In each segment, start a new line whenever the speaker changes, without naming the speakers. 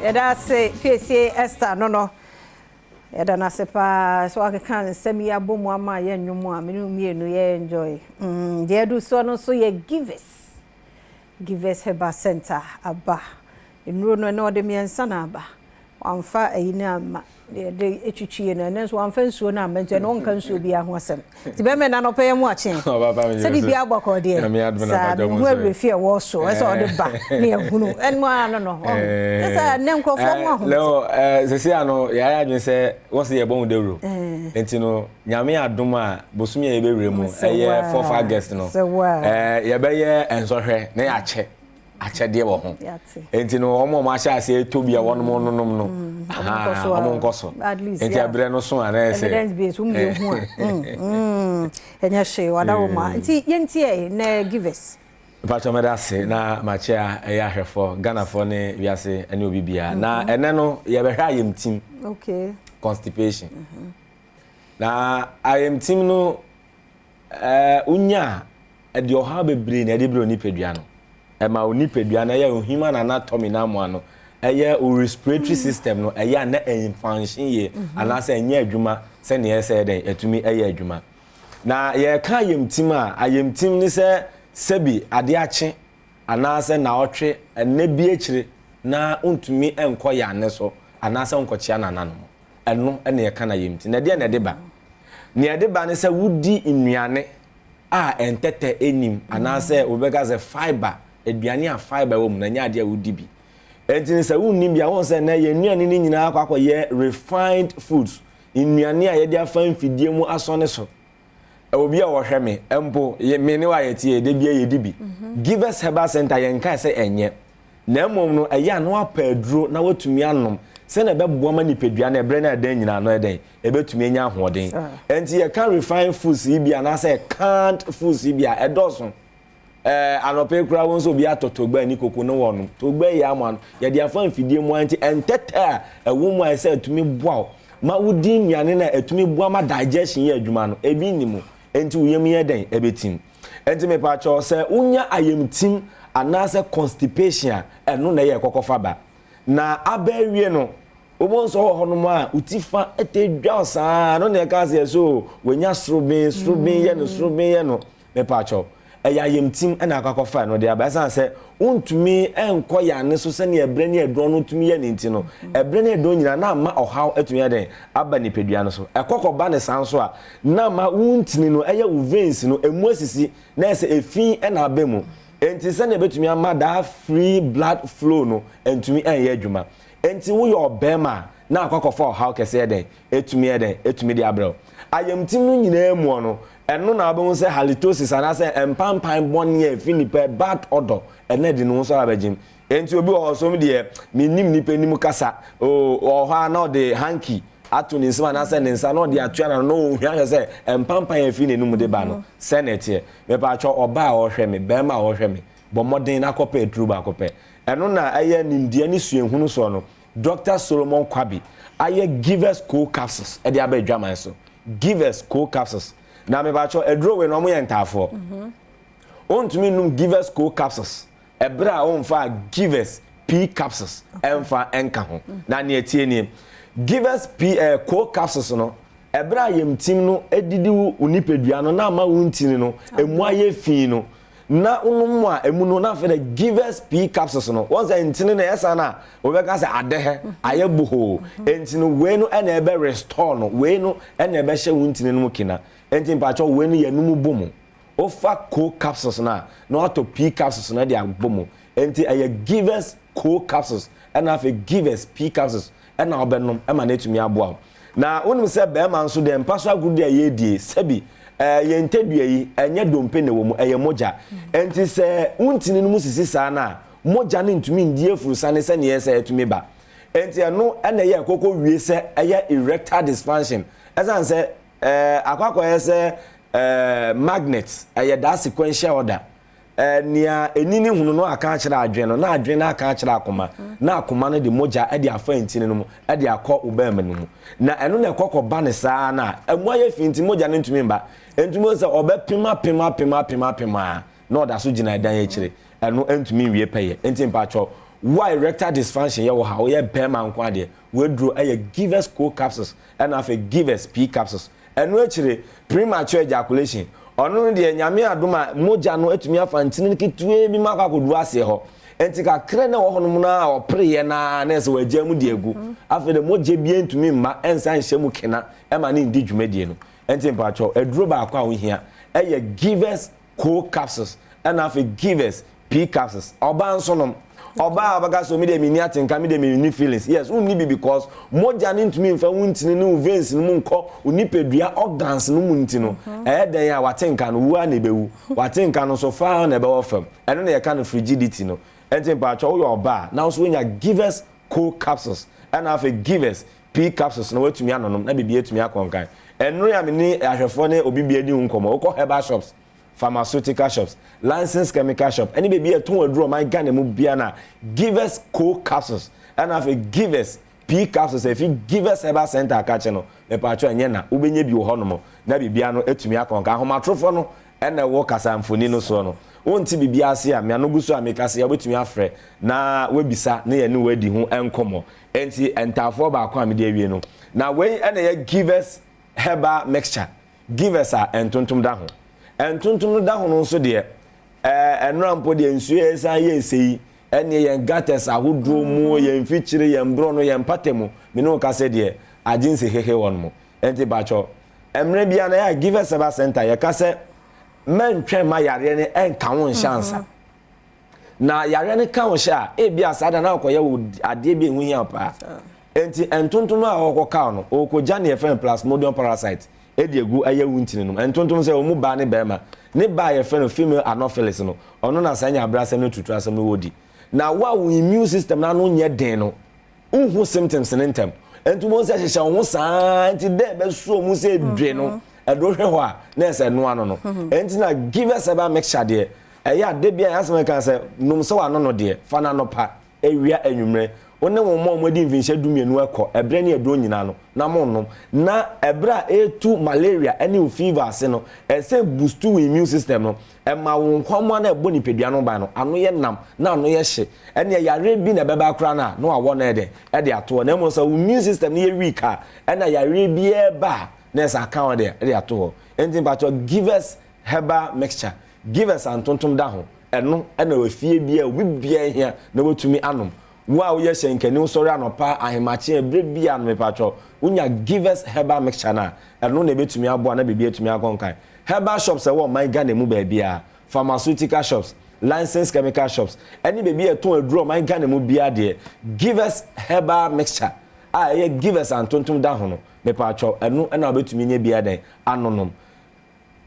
Yɛda ase Piesie Esther no no. Yɛda no ase paa sɛ wakeka nsɛm yi abɔ mu ama yɛ nnwom a mene mmienu yɛ enjoy. Deɛ adu soɔ no nso yɛ Givers. Givers Herbal Center aba. Nnuro no ɛnɛ ɔde mmiɛnsa na aba. Wamfa ayi no amma. Deɛ yɛde etwitwie no ɛnɛ nso wamfa nsuo no amma, nti ɛno ɔnka nsuo biara ho asɛm. Nti bɛrima na nɔpɛ yɛ mu akye. Sɛ biribi abɔ kɔ deɛ. Saa mehu awurɛfi a ɛwɔ so ɛsɛ ɔde ba ne yɛhunu ɛno ara no no. Sɛ sɛ nnɛ nkurɔfoɔ ho ahomete.
Leo, sɛsi ano yɛayɛ adwene sɛ wɔn sɛ yɛbɔ ho dawuro. Nti no Nyame adom a bosomi a yɛbɛwura mu ɛyɛ 4 August no, yɛbɛyɛ nsɔhwɛ na yɛakyɛ akyɛdeɛ wɔ ho. Nti no wɔn a wɔn ahyɛ aseɛ tɔ bi a wɔn nonom no, wɔn nkɔ so. Nti ɛbrɛ no so a na ɛsɛ.
Evidence based wɔn yɛ hu a ɛnyɛ hwee wada wɔn a. Nti yɛntie na Givers.
Mpatsɔ, mɛda ase na makyɛ a ɛyɛ ahwɛfoɔ, Ghanafoɔ ne wiase ne obi biara. Na ɛnɛ no yɛbɛhwɛ ayamtim. Constipation. Na ayamtim no, wonya a, ɛde ɔhaw bebree na ɛde brɛ onipadua no. Ɛma onipadua no ɛyɛ human anatomy no amoa no, ɛyɛ o respiratory system no, ɛyɛ a na ɛnfunction yie anaasɛ ɛnyɛ adwuma sɛnea ɛsɛ dɛn ɛtumi ɛyɛ adwuma. Na yɛreka ayamtim a, ayamtim ne sɛ sɛbi adeɛ akye anaasɛ naɔtwe ɛnɛ bi akyire na wontumi nkɔ yane so anaasɛ wonkɔkyea nananom. Ɛno na yɛka no ayamtim. Na ɛdeɛ na ɛde ba? Nea ɛde ba ne sɛ wodi nnuane a ɛntɛtɛ nnim anaasɛ wobɛka sɛ fibre, aduane a fibre wɔ mu na ɛnyɛ adeɛ a wodi bi. Enti no sɛ wonni bi a, wohu sɛ nnɛ yɛn nnuane no nyinaa akɔ akɔyɛ refined foods, nnuane a yɛde afa mfidie mu asɔne so. Obi a ɔhwɛ me mpo, me ne wo a yɛte yɛ, da biara yɛdi bi. Givers Herbal Center yɛnkae sɛ ɛnyɛ. Na mmom no, ɛyɛ a na wapɛ aduro na watumi anom sɛnea ɛbɛboa ma nipadua no ɛberɛ no a ɛdɛn nyinaa no ɛdɛn ɛbɛtumi anya ahoɔden. Enti yɛka refined foods yi bi anaasɛ canned foods yi bi a, ɛdɔɔso. Anɔpa yi koraa wɔn nso obi atɔ togba ne koko ne wɔnom. Togba yi ama no, yɛde afa mfidie mu ara nti ɛntɛtɛ a ɛwɔ mu a ɛsɛ ɛtumi boa wo ma wodi nnuane no a ɛtumi boa ma digestion yɛ adwuma no, ebi nni mu. Enti wo yam yɛ dɛn? Ɛbɛtim. Enti mepakyɛw, sɛ wonya ayamtim anaasɛ constipation a, ɛno na ɛyɛ kɔkɔfa ba. Na aba awie no, wobɛhu sɛ wɔ hɔnom a, wo ti fa tɛ dwa saa, ɛno na ɛka sɛ so wanya soroben, soroben yɛ no, soroben yɛ no. Mepakyɛw, ɛyɛ ayamtim na akɔ akɔfa ɛno de aba. Ɛsiane sɛ wontumi nkɔ yane so sɛnea ɛberɛ ne ɛdɔn no tumi yɛ no nti no, ɛberɛ ne ɛdɔn nyinaa na ama ɔhaw atumi ayɛ dɛn aba nipadua no so. Ɛkɔ kɔba no saa nso a, na ama wo ntini no, ɛyɛ wo veins no, ɛmu asisi na ɛsɛ efi na aba mu. Enti sɛnea ɛbɛtumi ama that free blood flow no ntumi nyɛ adwuma. Enti woyɛ ɔbarima a, na akɔ akɔfa ɔhaw kɛse yɛ dɛn ɛtumi yɛ dɛn ɛtumi de abrɛ wo. Ayamtim no nyinaa mu no, ɛno na wobɛhu sɛ halitosis anaasɛ mpampan bɔne a ɛfi nipa bad odor ɛna ɛde ne ho nso aba abɛgyem. Enti obi wɔ hɔ nso deɛ mennim nipa anim kasa oo, ɔwɔ hɔ a na ɔde hanky ato ne nsam anaasɛ ne nsa na ɔde atua n'ano na ɔhwia hwɛ sɛ mpampan a ɛfiri n'anum de ba no sɛn na ɛteɛ. Mepatwɔ ɔbaa a ɔhwɛ me, barima a ɔhwɛ me, bɔ mmɔden na kɔpɛ aduro baako pɛ. Ɛno na ɛyɛ nimdeɛ ne suahunu soɔ no, Dɔkta Solomon Kwabi ayɛ Givers Co Capsules de aba adwaman so. Givers Co Capsules. Na mepakyɛw, aduro wei no wɔyɛ ntaafoɔ. Wontumi nnom Givers Co Capsules ɛberɛ a womfaa Givers P Capsules ɛmfa ɛnka ho. Na nea ɛteɛ nie, Givers P eh, Co Capsules no, ɛberɛ a yamtim no adidi wo nipadua no na ama wo ntini no ɛmu ayɛ fi no, na wonom a emu no na afei de Givers P capsules no, wɔn sɛ ntini no ɛyɛ saa na wɔbɛka sɛ adɛhɛ ayɛ bohoo, enti no wei no ɛna ɛbɛ restore no, wei no ɛna ɛbɛhyɛ wo ntini no mu kina. Enti mpakyɛw wei no yɛ no mu bɔ mu. Wofa Co capsules no a na watɔ P capsules no de abɔ mu. Enti ɛyɛ Givers Co capsules ɛna afei Givers P capsules ɛna wobɛnom ɛma no atumi aboa wo. Na wonim sɛ barima nso deɛ mpa so agorudi a yɛredie, sɛbi ɛɛ yɛn tadua yi ɛnyɛ dompe na ɛwɔ mu, ɛyɛ mogya. Enti sɛ wo ntini no mu sisi saa no a, mogya no ntumi ndi afurusane sɛdeɛ ɛsɛ ɛtumi ba. Enti ɛno ɛna ɛyɛ ɛkɔkɔ wie sɛ ɛyɛ erectile dysfunction. Ɛsiane sɛ ɛɛ akɔ akɔyɛ sɛ ɛɛ magnet, ɛyɛ that sequential order. Nea ani no hunu no aka akyerɛ adwene no, na adwene no aka akyerɛ akoma, na akoma no de mogya de afa ntini no mu de akɔ wo bɛrima no mu. Na ɛno na ɛkɔ kɔba no saa no a, ɛmu ayɛ fi nti mogya no ntumi mba. Enti wobɛhu sɛ ɔbɛpem apem apem apem apem a, na ɔda so gyina ɛdan akyire. Ɛno ntumi nwie pɛyɛ. Enti mpakyɛw, Wo a erectile dysfunction yɛ wo haw, woyɛ bɛrima nko ara deɛ, w'aduro yɛ Givers Co Capsules ɛna afei Givers P Capsules. Ɛno akyire, premature ejaculation, ɔno no deɛ Nyame adom a mogya no atumi afa ntini no ketewaa bi mu akɔ akɔduru aseɛ hɔ. Nti kakra na ɛwɔ hɔnom no ara a ɔpereeɛ no ara na ɛsɛ wagyaa mu de agu. Afei deɛ mogya biara ntumi mma ɛnsan nhyɛ mu kena ɛma no ndi dwumadie no. Nti mpakyɛw, aduro baako a wohia ɛyɛ Givers Co capsules ɛna afei Givers P capsules. Ɔbaa nso nom. Ɔbaa a ɔbɛka sɛ me deɛ menni atenka, me deɛ menni feelings. Yes, wonni bi because mogya no ntumi mfa wo ntini ne wo veins no mu nkɔ wo nipadua organs no mu nti no, ɛyɛ dɛn a w'atenka no, wu ara na ɛbɛwu. W'atenka no nso fa ara na ɛbɛwɔ fam. Ɛno na yɛka no frigidity no. Ɛnti mpakyɛw woyɛ ɔbaa a na wo nso wonya Givers Co capsules ɛna afei Givers P capsules na woatumi anonom na biribi atumi akɔ nkan. Ɛnnore a me ne ahwɛfoɔ ne obi bia di ho nkɔmmɔ, wokɔ herbal shops, pharmaceutical shops, licensed chemical shop ɛne baabi a yɛtɔn aduro ɔman Ghana mu bia na Givers Co capsules ɛna afei Givers P capsules a ɛfi Givers Herbal Center akakye no, mepatwɔ ɛnyɛ na, wobɛnya bi wɔ hɔnom na biribiara no atumi akɔ nkan. Ahomatorofoɔ no ɛna ɛwɔ kasa mfoni no soɔ no. Wonte biribiara ase a, me ano gu so a meka sɛ wobɛtumi afrɛ na woabisa na yɛne wo adi ho nkɔmmɔ. Enti ntaafoɔ baako a mede awie no, na wei na ɛyɛ Givers Herbal Mixture, Givers a ntontom da ho. Ntontom no da ho no nso deɛ, ɛɛ, ɛnora mpo deɛ nsuo a ɛsan yɛ ɛsɛ yi, ɛneɛ yɛn gutters ahodoɔ mu, yɛn mfikyire, yɛn borɔno, yɛn mpata mu, me ne wo ka sɛ deɛ, agye nsehehe wɔ nom. Enti pakyɛw, mmerɛ biara no ɛyɛ a Givers Herbal Center yɛka sɛ mɛntwɛn ma yareɛ no ɛnka wo nhyɛ ansa. Na yareɛ no ka wo hyɛ a, ebia saa da no akɔyɛ wo adeɛ bi a ɛho hia paa. Enti ntontom a ɔrekɔkaw no, ɔrekɔgya nea yɛfrɛ no plasmodium parasite de agu ɛyɛ wo ntini no mu. Ntontom sɛ wɔn mu baa ne barima. Ne ba a yɛfrɛ no female anopheles no, ɔno na saa nyabrasɛm ne tuturasɛm no wɔ di. Na wo a wo immune system no ano nyɛ den no, wonhu symptoms no ntɛm. Enti wobɛhu sɛ ɛhyehyɛ wo ho saa nti dɛ ɛbɛso mu sɛ dwe no, ɛde wohwɛ hɔ a, na ɛsɛ ɛnoa no no. Enti na Givers Herbal Mixture deɛ, ɛyɛ a da biara yɛn asɛm a yɛka sɛ nom sɛ w'ano no deɛ, fa no anɔpa, awia, anwummerɛ. Wo ne wo mma a wɔadi mfinhyia dumienu kɔ, ɛberɛ ne aduro nyinaa no, na monnom. Na ɛberɛ a ɛretu malaria ne wo fever ase no, ɛsɛ boost wo immune system no. Ɛma wo nkwammoa no a ɛbɔ nipadua no ho ban no, ano yɛ nam na ano yɛ hye. Ɛnneɛ yareɛ bi na ɛbɛba koraa no a, na wawɔ no ayɛ dɛn? Ɛde ato hɔ. Na mmom sɛ wo immune system no yɛ weak a, ɛnna yareɛ biara ba a, na ɛsɛ aka wo deɛ, de ato hɔ. Enti mpakyɛw, Givers Herbal Mixture, Givers a ntontom da ho, ɛno na efie biara, obi biara hia na watumi anom. Wo a woyɛ hyɛnkani, wosɔre anɔpa, ahemakye, ɛberɛ biara no, mepakyɛw, wonya Givers Herbal Mixture no a, ɛno na ɛbɛtumi aboa na biribi atumi akɔ nkan. Herbal shops a ɛwɔ ɔman Ghana mu baabiara, pharmaceutical shops, licensed chemical shops, ɛne baabi a yɛtɔn aduro ɔman Ghana mu biara deɛ, Givers Herbal Mixture a ɛyɛ Givers a ntontom da ho no, mepaatwɔw, ɛno na wobɛtumi anya bi adɛn? Anonom.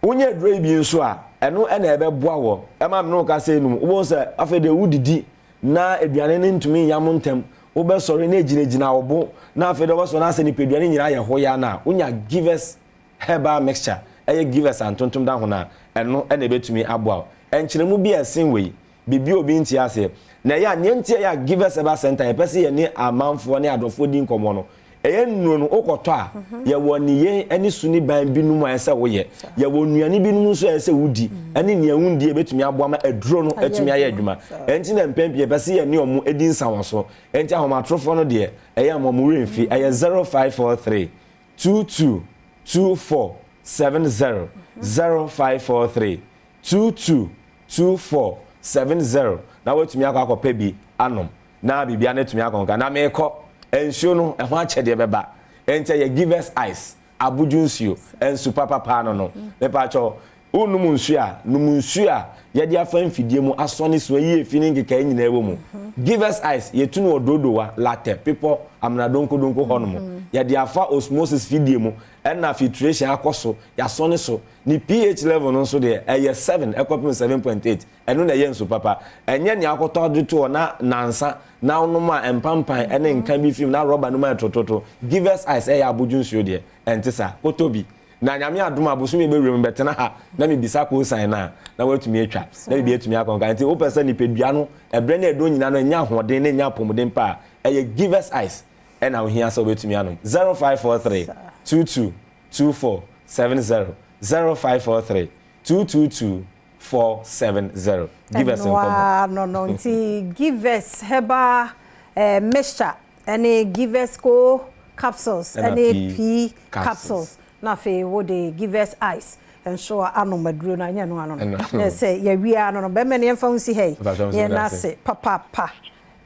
Wonya aduro yi bi nso a, ɛno na ɛbɛboa wɔ. Ɛma me ne wo kasa yi no mu, wobɛhu sɛ afei deɛ wodidi na aduane no ntumi nyam ntɛm, wobɛsɔre na ɛgyinagyina wo bo, na afei deɛ wobɛsɔre na asɛ nipadua no nyinaa ayɛ hoyaa no a, wonya Givers Herbal mixture ɛyɛ Givers a ntontom da ho no a, ɛno na ɛbɛtumi aboa wo. Nkyerɛmu bi a ɛsen wei, biribi a obi nte aseɛ. Na ɛyɛ a, nea nti a ɛyɛ a Givers Herbal Centre yɛpɛ sɛ yɛne amanfoɔ ne adɔfoɔ di nkɔmmɔ no, ɛyɛ nnuro no wokɔtɔ a, yɛwɔ nneyɛe ne su ne ban binom a ɛsɛ sɛ woyɛ. Yɛwɔ nnuane binom nso a ɛsɛ sɛ wodi ne nea wondi a ɛbɛtumi aboa ma aduro no atumi ayɛ adwuma. Ɛnti na mpɛn pii yɛpɛ sɛ yɛne wɔn di nsawɔso. Ɛnti ahomatorofoɔ no deɛ, ɛyɛ a ma wɔn werɛ mfi. Ɛyɛ 0543 22 24 70 0543 22 24 70 na woatumi akɔ akɔpɛ bi anom na biribia no atumi akɔ nka. Na meekɔ, nsuo no ɛho akyɛdeɛ bɛba. Ɛnti ɛyɛ Givers Ice, abodwo nsuo, nsu papa paa no no. Mepaakyɛw, Worenom nsuo a, nom nsuo a yɛde afa mfidie mu asɔne so ayi efi ne nkekaeɛ nyinaa wɔ mu. Givers Ice, yɛtu no wɔ Dodowa, Latɛ, Bepɔ, Amena Donkodonko hɔnom. Yɛde afa osmosis fidie mu ɛna filtration akɔ so, yɛasɔne so. Ne pH level no nso deɛ, ɛyɛ 7 kɔpem 7.8. Ɛno na ɛyɛ nsu papa. Ɛnyɛ nea wokɔtɔ de to hɔ na nnansa na wonom a mpampan ne nka bi fi mu na rɔba no mu ayɛ tototo. Givers Ice ɛyɛ abodwo nsuo deɛ, ɛnte saa. Kɔtɔ bi. Na Nyame adom a bosome bɛwura mu bɛtena ha na mebisa kosan no a na watumi atwa na biribi atumi akɔ nka. Nti wopɛ sɛ nipadua no ɛberɛ ne ɛdɔ nyina no ɛnya ahoɔden na ɛnya apɔmuden pa a, ɛyɛ Givers Ice ɛna wohia sɛ wobɛtumi anom. 0543 22 24 70 0543 222. 470. Givers
nkɔmmɔ. Ɛno ara no no nti Givers herbal eh, mixture ɛne Givers co capsules ɛne P capsules na afei wode Givers ice nso anom aduro no anyɛ no ano no na sɛ yɛwie ano no bɛmɛ no yɛmfa ho si ha yi yɛn ase papaapa.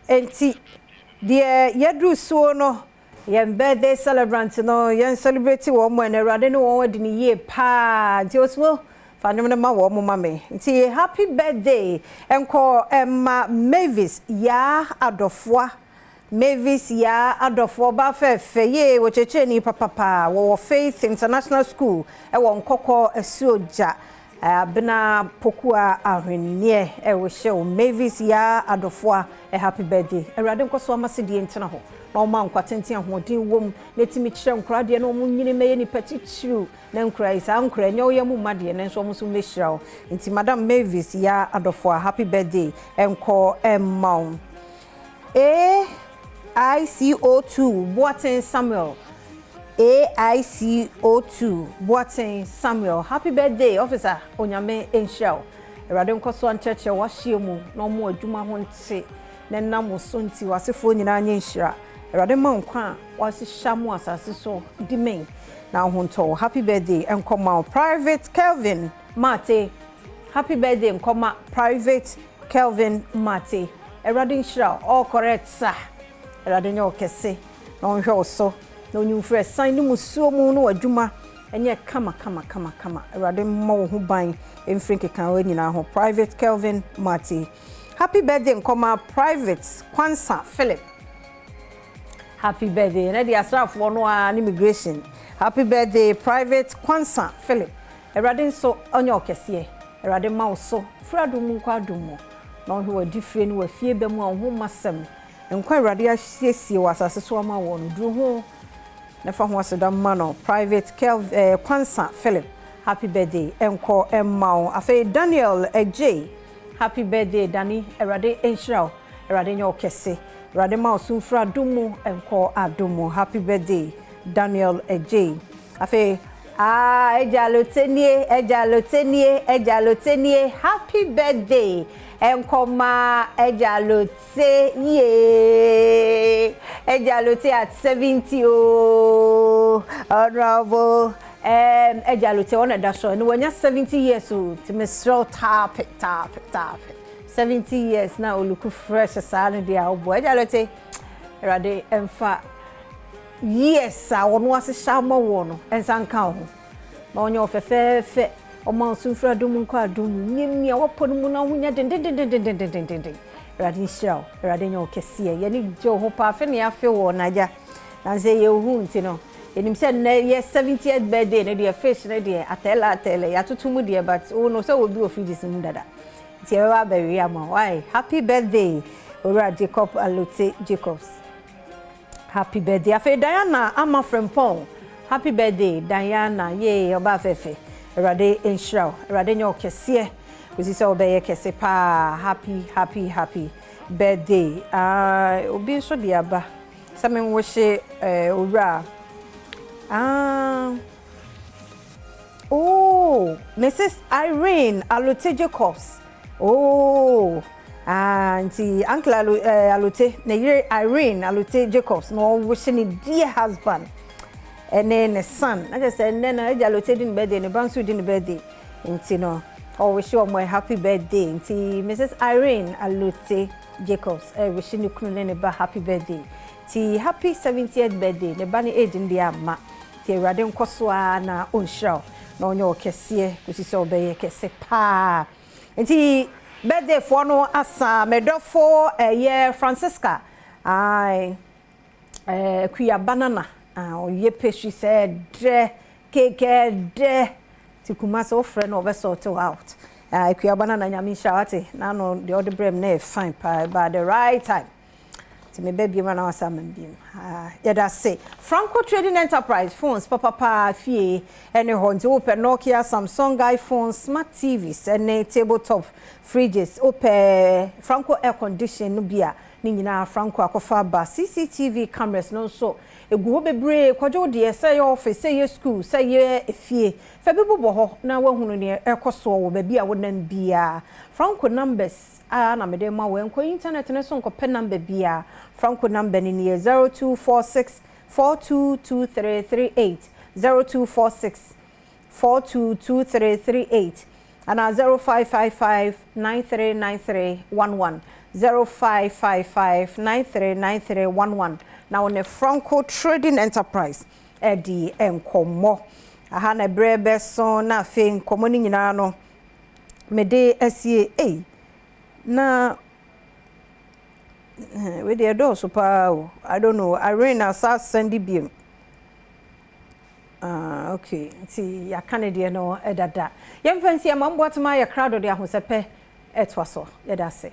Nti deɛ yɛduru soɔ no, yɛn birthday celebrant no, yɛn celebrate wɔn mu ɛna Awurade ne wɔn adi ne yie paa. Nti Osmo, fa nnwom no ma wɔn ma me. Nti happy birthday nkɔ ɛma Mavis Yaa Adɔfoa. Mavis Yaa Adɔfoɔ, ɔbaa fɛɛfɛ yie, wɔkyerɛkyerɛni papapa, wɔwɔ Faith International School ɛwɔ Nkɔkɔ Asuogya. Abena Pokua Ahwenneɛ ɛrehyɛ wo Mavis Yaa Adɔfoa happy birthday. Awurade nkɔ so ama sedie ntena hɔ na ɔma nkwa tenten, ahoɔden wom na ɛtumi kyerɛ nkora deɛ na ɔmo nyini mɛyɛ nipa titiriw na nkora yi saa nkora ɛnyɛ woyɛ mu mma deɛ nanso ɔmo nso mmɛhyira wo. Nti Madam Mavis Yaa Adɔfoa, happy birthday ɛnkɔ ɛmma wo. AICO2 Boateng Samuel, AICO2 Boateng Samuel, happy birthday, officer. Onyame nhyira wo. Awurade nkɔ so ankyerɛkyerɛ w'ahyia mu na ɔmo adwuma ho nte na nam wo so nti w'asefoɔ nyinaa nyɛ nhyira. Awurade ma nkwa a wahyehyɛ mo asase so di men na wo ho ntɔ wo. Happy birthday nkɔma wo. Private Kelvin Mate, happy birthday nkɔma Private Kelvin Mate. Awurade nhyira wo. All correct sir. Awurade nyɛ wo kɛse na ɔnhwɛ wo so na onyimfiri ɛsan ne musuo mu na w'adwuma ɛnyɛ kama kama kama kama. Awurade mmɔ wo ho ban mfiri nkekawa nyinaa ho. Private Kelvin Mate, happy birthday nkɔma Private Kwansa Philip, happy birthday. Ɛnɛ de asraafoɔ no a ne immigration. Happy birthday, Private Kwansa Philip. Awurade nso ɔnyɛ ɔkɛseɛ. Awurade ma wo so firi adom mu nkɔ adom mu na ɔhwɛ w'adi fie ne w'afie bɛ mu a wo ho ma sɛm nkwa. Awurade asiesie wɔ asase so ama wɔ no duru ho na fa ho aseda ma no. Private Kel Kwansa Philip, happy birthday nkɔ ɛma wo. Afei Daniel Agye, happy birthday, Dani. Awurade nhyira wo. Awurade nyɛ ɔkɛse. Awurade ma wo so mfiri adom mu nkɔ adom mu. Happy birthday, Daniel Agye. Afei ah, Agya Lotenie, Agya Lotenie, Agya Lotenie, happy birthday nkɔma Agya Lote yie. Agya Lote at 70 o, Honourable Agya Lote, ɔna da so ɛno wanya 70 years o. Nti mesrɛ wo, taape taape taape. 70 years na olook fresh saa no deɛ a wobɔ. Agya Lote, Awurade ɛmfa years a ɔno ahyehyɛ ama wɔ no ɛnsa nka wo ho na ɔnyɛ wo fɛfɛɛfɛ, ɔma wo so mfiri adom nkɔ adom mu nyɛmia wɔpɔ no mu na ho nyɛ dendendendendendendenden. Awurade nhyira wo. Awurade nyɛ wo kɛseɛ. Yɛne gye wo ho paa. Afe ne afe wɔ n'agya nansɛ yɛhu nti no yɛnim sɛ nnɛ yɛ 70th birthday no deɛ, fish no deɛ atɛlɛ atɛlɛ yɛatoto mu deɛ, but wo no sɛ wɔbi wɔ fridges mu dada nti yɛbɛba abɛwe ama wo. Happy birthday, Owura Jacob Alote Jacobs, happy birthday. Afei Diana Ama Frempɔn, happy birthday, Diana. Yee, ɔbaa fɛfɛ, Awurade nhyira wo. Awurade nyɛ wo kɛseɛ kòsi sɛ wobɛyɛ kɛse paa. Happy happy happy birthday. Obi nso de aba sɛ menwohye owura oh, Mrs Irene Alote Jacobs. Oh, ah, nti Uncle Alote ne yere Irene Alote Jacobs na ɔwohye ne dear husband ɛne ne son na kyerɛ sɛ nnɛ no Agya Alote di ne birthday, ne ba nso di ne birthday, nti no ɔwohye wɔn happy birthday. Nti Mrs Irene Alote Jacobs ɛwohye ne kunu ne ne ba happy birthday. Nti happy 70th birthday. Ne ba ne age no deɛ ama nti Awurade nkɔ so a na ɔnhyira wo na ɔnyɛ ɔkɛseɛ kòsi sɛ ɔbɛyɛ kɛse paa. Nti birthday foɔ no asa. Mɛdɔfo ɛyɛ Francisca ae Kuya Banana, ɔyɛ pastry sɛ dɛ, cake dɛ nti kuma sɛ wofrɛ no ɔbɛsort wo out. Kuya Banana, Nyame nhyira wate n'ano deɛ ɔde brɛ m na yɛ fine paa about the right time nti mebɛ biom ana wasa ama biom. Yɛda se Franco Trading Enterprise, phones papapa fie ɛne hɔ. Nti wopɛ Nokia, Samsung, iPhone, smart TVs ɛne tabletop fridges, wopɛ Franco air condition no bi a. Ne nyinaa Franco akɔfa aba. CCTV cameras no nso ɛgu hɔ bebree. Kwadwo deɛ, sɛ ɛyɛ office, sɛ ɛyɛ school, sɛ ɛyɛ efie, fa bi bobɔ hɔ na woahunu neɛ ɛrekɔ soɔ wɔ baabi a wonam biara. Franco numbers a na mede ma wo. Nkɔ internet no so nkɔpɛ number biara. Franco number no nie: 0246 422338, 0246 422338 anaa 0555 939311, 0555 939311, na wo ne Franco Trading Enterprise ɛdi nkɔmmɔ. Aha na berɛ bɛso na afei nkɔmmɔ no nyinaa no mede asie. Ei, na wei deɛ ɛdɔɔso paa o. I don't know, Irene asa send biom. Ah, okay, nti yɛaka ne deɛ no ɛdada. Yɛmfa nsi ama mboatema yɛ krado de ahosɛpɛ ɛtoa so. Yɛda ase.